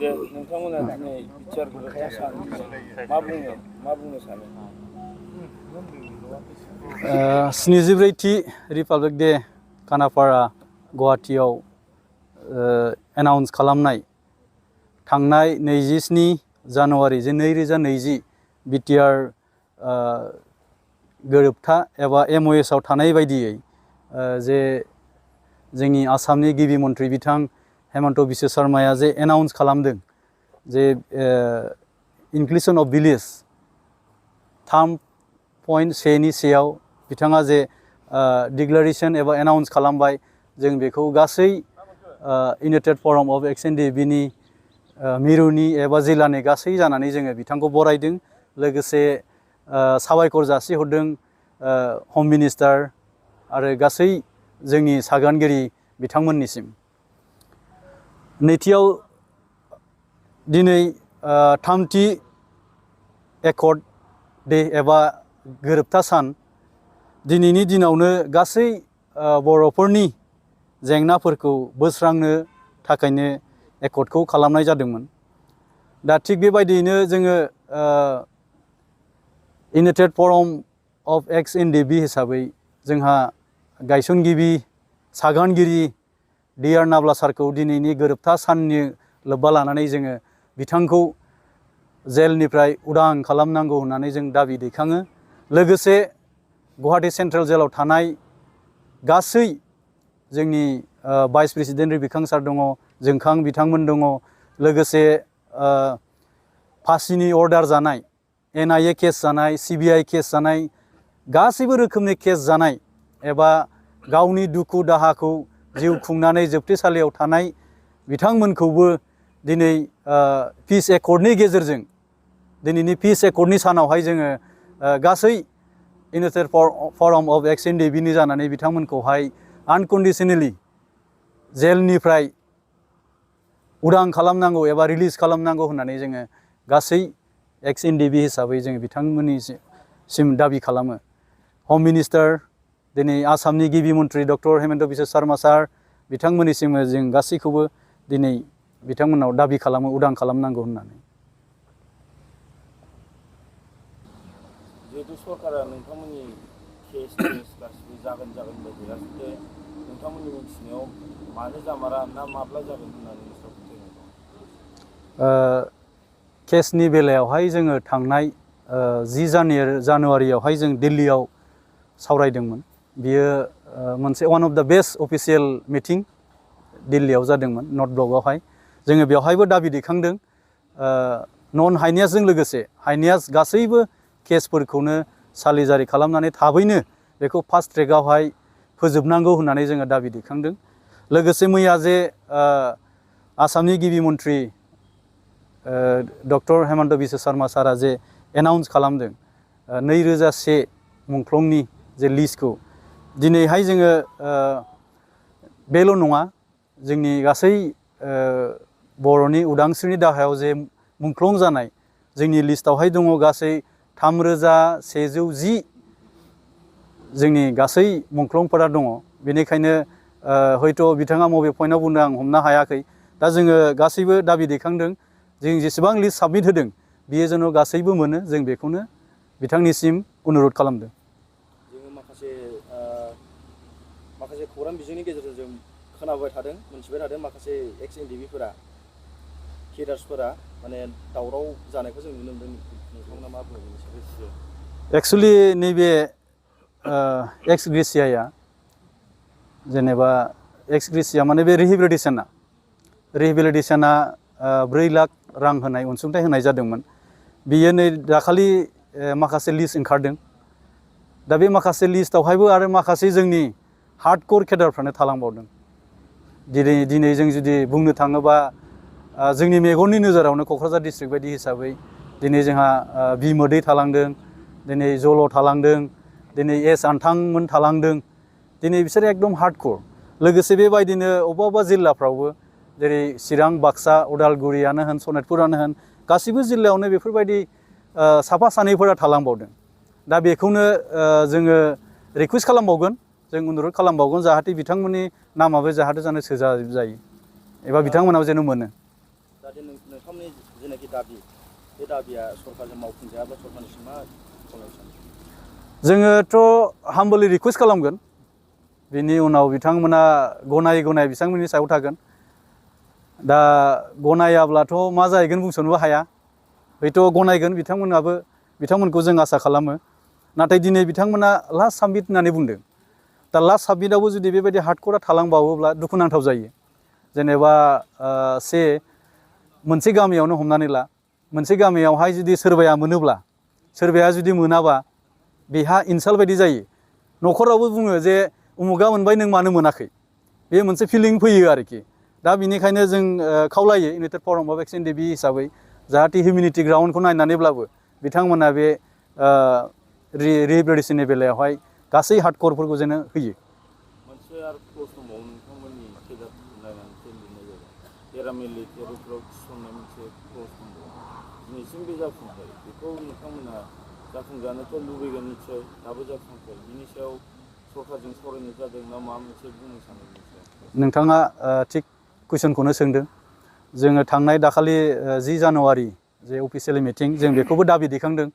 दे नोंथांमोना दिनै बिटिआर गोरोबथा सान मा बुंनो सानो? 74थि रिपाब्लिक डे खानापारा गुवाहाटीआव एनाउन्स खालामनाय थांनाय 27 जानुवारि जे 2020 बिटिआर गोरोबथा एबा MOS आव थानाय बायदियै जे जोंनि आसामनि गिबि मन्थ्रि बिथां हेमन्त बिश्व शर्माया जे एनाउन्स खालामदों जे इनक्लुसन अफ भिलेज 3.1 नि सायाव बिथाङा जे डिक्लारेशन एबा एनाउन्स खालामबाय जों बेखौ गासै इउनाइटेड फराम अफ एक्स NDFB नि मिरुनि एबा जिल्लानि गासै जानानै जोङो बिथांखौ बरायदों लोगोसे साबायखर जासिहरदों हम मिनिस्टार आरो गासै जोंनि सागानगिरि बिथांमोननिसिम नैथियाव दिनै थामथि एकर्ड डे एबा गोरोबथा सान दिनैनि दिनावनो गासै बर'फोरनि जेंनाफोरखौ बोस्रांनो थाखायनो एकर्डखौ खालामनाय जादोंमोन दा थिग बेबायदियैनो जोङो इउनाइटेड फराम अफ एक्स NDFB हिसाबै जोंहा गायसनगिरि सागानगिरि DR नाब्ला सारखौ दिनैनि गोरोबथा साननि लोब्बा लानानै जोङो बिथांखौ जेलनिफ्राय उदां खालामनांगौ होननानै जों दाबि दैखाङो लोगोसे गुवाहाटी सेन्ट्रेल जेलाव थानाय गासै जोंनि भाइस प्रेसिडेन्ट बिखां सार दङ जोंखां बिथांमोन दङ लोगोसे फासिनि अर्डार जानाय NIA केस जानाय CBI केस जानाय गासैबो रोखोमनि केस जानाय एबा गावनि दुखु दाहाखौ जिउ खुंनानै जोबथेसालियाव थानाय बिथांमोनखौबो दिनै पिस एकर्डनि गेजेरजों दिनैनि पिस एकर्डनि सानावहाय जोङो गासै इउनाइटेड फराम अफ एक्स NDFB नि जानानै बिथांमोनखौहाय आनकन्डिसनेलि जेलनिफ्राय उदां खालामनांगौ एबा रिलिज खालामनांगौ होननानै जोङो गासै एक्स NDFB हिसाबै जोङो बिथांमोननिसिम दाबि खालामो हम मिनिस्टार दिनै आसामनि गिबि मन्थ्रि डक्टर हेमन्त बिश्व शर्मा सार बिथांमोननिसिम जों गासैखौबो दिनै बिथांमोनाव दाबि खालामो उदां खालामनांगौ होननानै जिहेतु सरकारा नोंथांमोननि केस गासिबो जागोन बायदि गासिबो नोंथांमोननि मिथिनायाव मानो जामारा ना माब्ला जागोन होननानै केसनि बेलायावहाय जोङो थांनाय 10 जानुवारियावहाय जों दिल्लीयाव सावरायदोंमोन बियो मोनसे वान अफ द बेस्ट अफिसियेल मिटिं दिल्लीयाव जादोंमोन नर्थ ब्लकआवहाय जोङो बेवहायबो दाबि दैखांदों नन हाइनियासजों लोगोसे हाइनियास गासैबो केसफोरखौनो सालिजारि खालामनानै थाबैनो बेखौ फास्ट ट्रेकआवहाय फोजोबनांगौ होननानै जोङो दाबि दैखांदों लोगोसे मैया जे आसामनि गिबि मन्थ्रि डक्टर हेमन्त बिश्व शर्मा सारा जे एनाउन्स खालामदों 2001 मुंख्लंनि जे लिस्टखौ दिनैहाय जोङो बेल' नङा जोंनि गासै बर'नि उदांस्रिनि दाहायाव जे मुंख्लं जानाय जोंनि लिस्टआवहाय दङ गासै 3110 जोंनि गासै मुंख्लंफोरा दङ बेनिखायनो हयथ' बिथाङा बबे पइन्टआव बुंदों आं हमनो हायाखै दा जोङो गासैबो दाबि दैखांदों जों जेसेबां लिस्ट साबमिट होदों बियो जेन' गासैबो मोनो जों बेखौनो बिथांनिसिम अनुरद खालामदों जोङो माखासे खौरां बिजोंनि गेजेरजों जों खोनाबाय थादों मोनथिबाय थादों माखासे एक्स NDFBफोरा केडार्सफोरा माने दावराव जानायखौ जों नुनो मोनदों नोंथांमोना मा बुङो बेनि सायाव एक्सुअलि नैबे एक्स ग्रेसियाया जेनेबा एक्स ग्रेसिया माने बे रिहेबिलिटेसना 4 लाख रां होनाय अनसुंथाइ होनाय जादोंमोन बियो नै दाखालि माखासे लिस्ट ओंखारदों दा बे माखासे लिस्टआवहायबो आरो माखासे जोंनि हार्डक'र केडारफ्रानो थालांबावदों दिनै जों जुदि बुंनो थाङोबा जोंनि मेगननि नोजोरावनो क'क्राझार डिस्ट्रिक्ट बायदि हिसाबै दिनै जोंहा बिमोदै थालांदों दिनै जल' थालांदों दिनै आन्थांमोन थालांदों दिनै बिसोरो एकदम हार्डक'र लोगोसे बेबायदिनो अबेबा जिल्लाफ्रावबो जेरै चिरां बाक्सा उदालगुरियानो होन सनितपुरानो होन गासैबो जिल्लायावनो बेफोरबायदि साफा सानैफोरा थालांबावदों दा बेखौनो जोङो रिकुवेस्ट खालामबावगोन जों अनुरद खालामबावगोन जाहाथे बिथांमोननि नामाबो जाहाथे जानो सोजा जायो एबा बिथांमोनाबो जेन' मोनो जाहाथे नोंथांमोननि जेनाखि दाबि बे दाबिया सरकारजों मावफुंजायाब्ला सरकारनिसिम मा खालामनो सानो? जोङोथ' हाम्बलि रिकुवेस्ट खालामगोन, बिनि उनाव बिथांमोना गनाय बिथांमोननि सायाव थागोन। दा गनायाब्लाथ' मा जाहैगोन बुंस'नोबो हाया, हयथ' गनायगोन बिथांमोनखौ जों आसा खालामो। नाथाय दिनै बिथांमोना लास्ट साबमिट होननानै बुंदों। दा लास्ट साबमिटआवबो जुदि बेबायदि हार्डक'रा थालांबावोब्ला दुखुनांथाव जायो। जेनेबा मोनसे गामियावनो हमनानै ला, मोनसे गामियावहाय जुदि सोरबाया मोनोब्ला सोरबाया जुदि मोनाबा बेहा इनसाल्ट बायदि जायो। न'खरावबो बुङो जे उमुगा मोनबाय नों मानो मोनाखै, बे मोनसे फिलिं फैयो आरोखि। दा बिनिखायनो जों खावलायो इउनाइटेड फराम अफ एक्स एनडिएफबि हिसाबै जाहाथे हिउमेनिटि ग्राउन्डखौ नायनानैब्लाबो बिथांमोना बे रिहेबिलिटेसननि बेलायावहाय गासै हार्डक'रफोरखौ जेनो होयो। मोनसे आरो प्रश्न दंबावो नोंथांमोननि केडारफोरखौ नायनानैसो लिरनाय जाबाय। पेरामिलिटारिफोराव थिसननाय मोनसे प्रश्न दङ, दिनैसिम बे जाफुङाखै। बेखौ नोंथांमोना जाफुंजानोथ' लुबैगोन निस्सय, दाबो जाफुङाखै। बिनि सायाव सरकारजों सावरायनाय जादों ना माबा मोनसे बुंनो सानो बिनि सायाव? नोंथाङा थिग कुइसनखौनो सोंदों। जोङो थांनाय दाखालि 10 जानुवारि जे अफिसियेल मिटिं, जों बेखौबो दाबि दैखांदों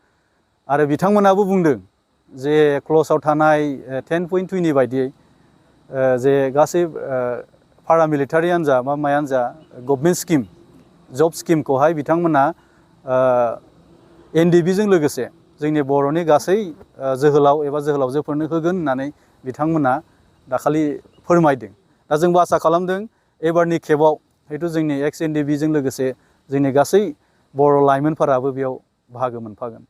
आरो बिथांमोनाबो बुंदों जे क्ल'जआव थानाय 10.2नि बायदियै जे गासै पारामिलिटारियानो जा बा मायानो जा गभर्नमेन्ट स्किम, जब स्किमखौहाय बिथांमोना एनडिएफबिजों लोगोसे जोंनि बर'नि गासै जोहोलाव एबा जोहोलावजोफोरनो होगोन होननानै बिथांमोना दाखालि फोरमायदों। दा जोंबो आसा खालामदों एबारनि खेबाव हयथ' जोंनि एक्स एनडिएफबिजों लोगोसे जोंनि गासै बर' लाइमोनफोराबो बेयाव बाहागो मोनफागोन।